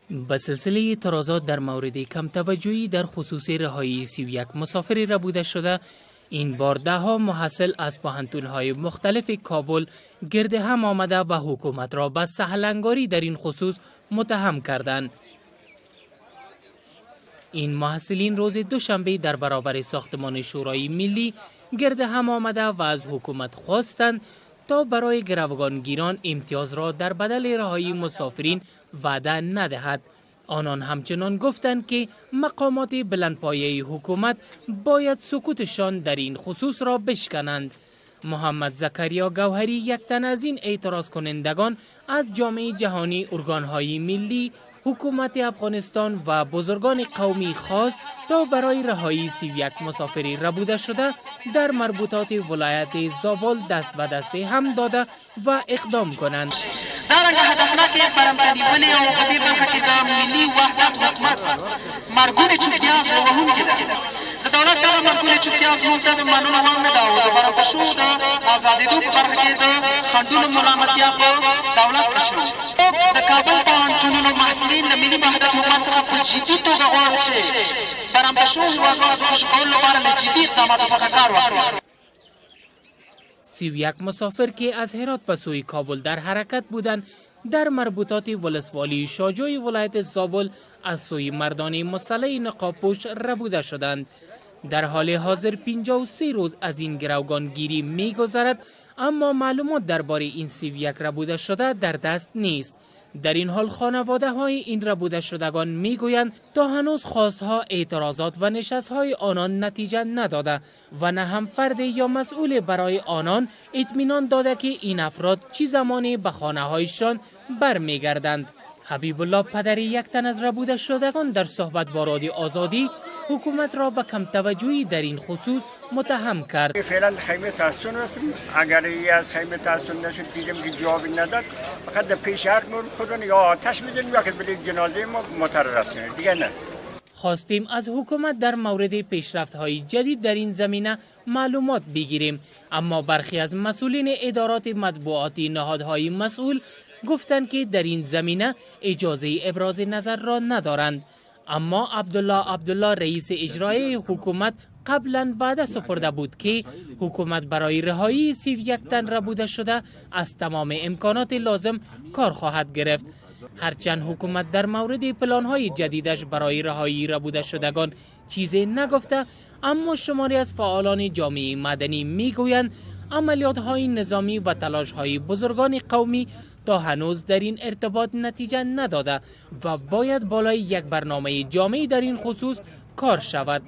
به سلسله اعتراضات در مورد کم توجهی در خصوص رهایی 31 مسافر ربوده شده، این بار ده ها محصل از پوهنتون‌های مختلف کابل گرد هم آمده و حکومت را به سهلنگاری در این خصوص متهم کردند. این محصلین روز دوشنبه در برابر ساختمان شورای ملی گرد هم آمده و از حکومت خواستند تا برای گروگانگیران امتیاز را در بدل رهایی مسافرین وعده ندهد. آنان همچنان گفتند که مقامات بلندپایه حکومت باید سکوتشان در این خصوص را بشکنند. محمد زکریا گوهری، یک تن از این اعتراض کنندگان، از جامعه جهانی، ارگانهای ملی، حکومت افغانستان و بزرگان قومی خواست تا برای رهایی 31 مسافری ربوده شده در مربوطات ولایت زابل دست به دست هم داده و اقدام کنند. دارنګه هدفناکې برمته نیونې او په دې برخه کې د ملي وحدت حکومت مرګونې چوپتیا زړه وهونکې ده. د دولت دغه مرګونې چوپتیا زموږ ته د منلو وړ نه ده او د برمته شوو د ازادېدو په برخه کې د خنډونو ملامتیا په دولت اچوو. موږ د کابل پوهنتونونو محصلین له ملي وحدت حکومت څخه په جدي توګه غواړو چې برمته شوو هېوادوالو د خوشې کولو لپاره له جدي اقداماتو څخه کار واخلي. 31 مسافر که از هرات به سوی کابل در حرکت بودند، در مربوطات ولسوالی شاجوی ولایت زابل از سوی مردان مسلح نقاب‌پوش ربوده شدند. در حال حاضر 53 روز از این گروگانگیری میگذرد، اما معلومات درباره این 31 ربوده شده در دست نیست. در این حال خانواده های این ربوده شدگان میگویند تا هنوز خواستها، اعتراضات و نشست های آنان نتیجه نداده و نه هم فرد یا مسئول برای آنان اطمینان داده که این افراد چی زمانی به خانه هایشان برمیگردند. حبیب الله، پدر یک تن از ربوده شدگان، در صحبت با رادیو آزادی حکومت را به کم توجهی در این خصوص متهم کرد. فعلا خیمه تحصن هستیم. اگر ای از خیمه تحصن نشد، دیدیم که جوابی نداد، فقط در پیش هر خودمون یا آتش میزنیم یا که بلی جنازه ما متر دیگه نه. خواستیم از حکومت در مورد پیشرفت های جدید در این زمینه معلومات بگیریم، اما برخی از مسئولین ادارات مطبوعاتی نهادهای مسئول گفتند که در این زمینه اجازه ابراز نظر را ندارند. اما عبدالله عبدالله، رئیس اجرایی حکومت، قبلا وعده سپرده بود که حکومت برای رهایی 31 تن ربوده شده از تمام امکانات لازم کار خواهد گرفت. هرچند حکومت در مورد پلان های جدیدش برای رهایی ربوده شدگان چیزی نگفته، اما شماری از فعالان جامعه مدنی میگویند عملیات های نظامی و تلاش های بزرگان قومی تا هنوز در این ارتباط نتیجه نداده و باید بالای یک برنامه جامعی در این خصوص کار شود.